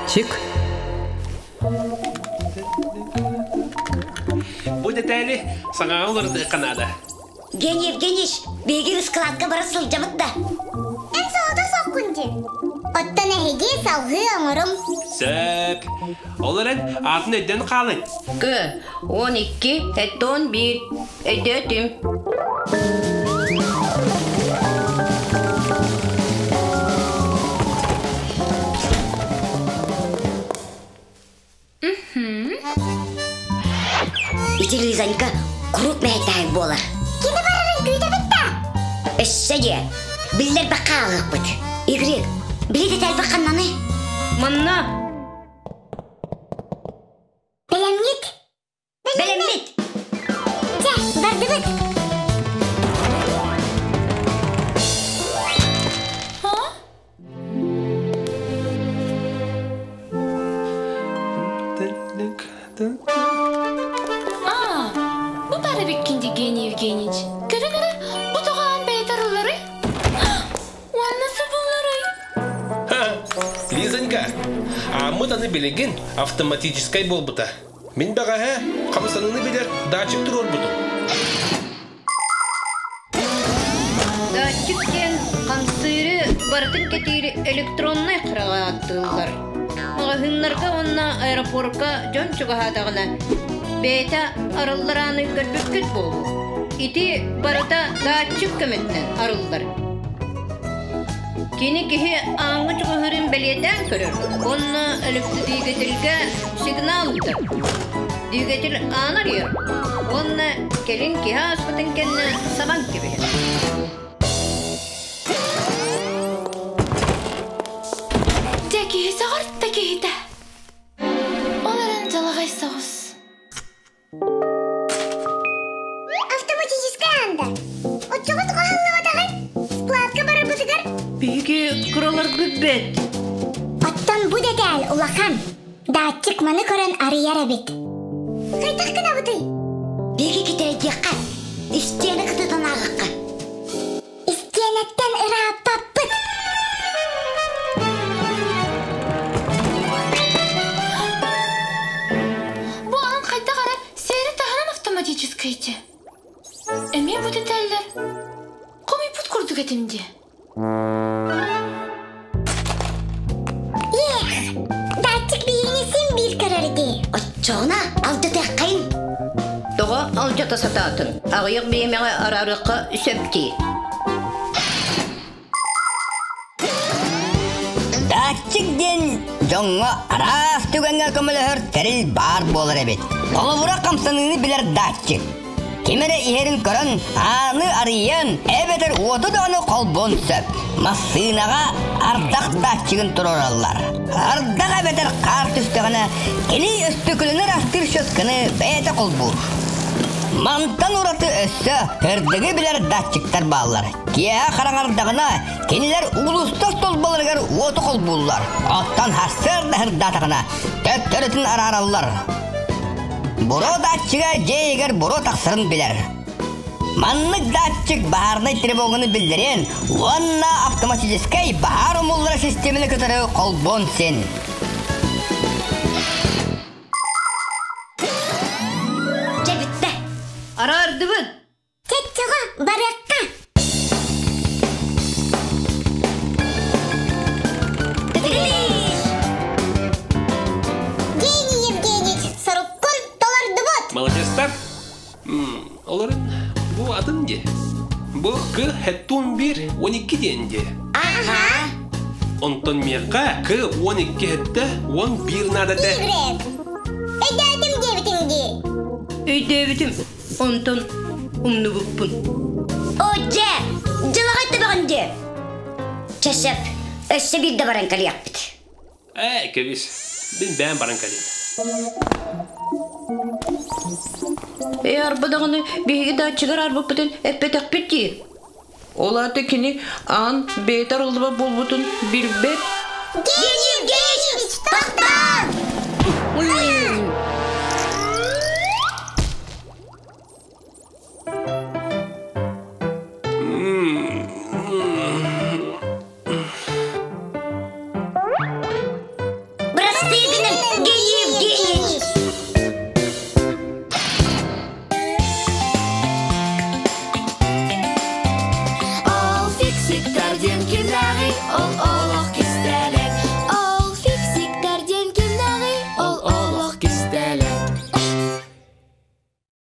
Датчик. Бу дэтээли саҥаҕа уларытыахха наада. Гений Евгеньевич, биһиги ыскылаакка бара сылдьабыт да. Эн солото соккун дии. Оттон эһиги салгыы оҥорум. Сөп. Ол эрэн аатын өйдөөн хаалыҥ. К. 12, 71. Өйдөөтүм. Ити Лизанька куруук мэһэйдэһэр буолар. Кини барарын күүтэбит да? Өссө диэ, биллэрбэккэ хаалыахпыт. Игорь, били тэтэлбэх ханнаный? Манна. Бэлэмнит? Бэлэммит! Чэ, бардыбыт! А, бу бары биккинди Гений Евгеньевич. Көрө-көрө, бу тоҕоон бэйэтэ арылларый? Уонна субулларый? Лизонька, ааммыт аны билигин автоматическай буолбута. Мин бэҕэһээ хамсаныыны билэр датчик туруорбутум. Датчик диэн хамсыыры барытын кэтиир электроннай хараҕа ааттыыллар. Маҕаһыыннарга уонна аэропорка дьон чугаһаатаҕына, бэйэтэ арыллар ааны көрбүккүт буолуо. Ити барыта датчик көмөтүнэн арыллар. Кини киһи ааҥҥа чугаһыырын бэлиэтээн көрөр уонна электродвигательгэ сигнал ыытар. Двигатель аан арыйар уонна кэлин киһи ааспытын кэннэ сабан кэбиһэр. Дьэ киһи сөҕөр да киһитэ. Ол эрэн дьалаҕай соҕус. Автоматическай анда. Оччоҕо хаһыллыбатаҕай? Складка барарбытыгар? Биһиги кыраларбыт бэт. Оттон бу дэтээл улахан. Датчик маны көрөн арыйар эбит. Хайдах гынабытый? Биһиги китэйдиэххэ, истиэнэ кытытын ааҕыахха. Истиэнэттэн ырааппаппыт. Бу аан хайдах эрэ сиэри таһынан автоматическай ити. Эмиэ бу тэтэллэр. Хомуйбут курдук этим дии. Эх, датчик биһигини син биир көрөр дии. Оччоҕуна алдьатыаххайын. Тоҕо алдьата сатаатын? Аҕыйах бириэмэҕэ араарыахха сөп дии. Датчик диэн дьоҥҥо араас түгэҥҥэ көмөлөһөр тэрил баар буолар эбит. Холобура хамсаныыны билэр датчик. Ким эрэ иһэрин көрөн, ааны арыйан, эбэтэр уоту даҕаны холбуон сөп. Массыынаҕа ардах датчигын туруораллар. Ардах эбэтэр хаар түстэҕинэ, кини өстүкүлүнэр астыыр щетканы бэйэтэ холбуур. Мантан ураты өссө сырдыгы билэр датчиктар бааллар. Киэһэ хараҥардаҕына, кинилэр уулусса остуолбаларыгар уоту холбууллар. Оттон сарсыарда сырдаатаҕына, төттөрүтүн араараллар. Буруо датчига дьиэ иһигэр буруо тахсарын билэр. Маннык датчик баһаарынай тревоганы биллэриэн уонна автоматическай баһаар умуллара систиэмэни кытары холбуон син. Дьэ бүттэ. Араардыбыт. Чэччэҕэ барыахха. Гений Евгеньевич, соруккун толордубут. Молодецтар. Олорун бу атын дии. Бу к хеттун бир 12 диэн дии. Аха. Онтон миэхэ к 12 хетте 11 надо этэ. Игрек. Өйдөөтүм диэбитиҥ дии. Өйдөөбүтүм. Онтон умнубуппун. О, дьэ, дьылаҕай төбөҕүн дии. Чэ, сөп. Өссө биирдэ баран кэлиэхпит. Ээ, кэбис. Мин бэйэм баран кэлиим. Ээ, арба даҕаны биһиги дааччыгар арбыппытын эппэтэхпит дии. Ол аата кини аан бэйэтэ арыллыбат буолбутун билбэт. Гений Евгеньевич, тохтоо!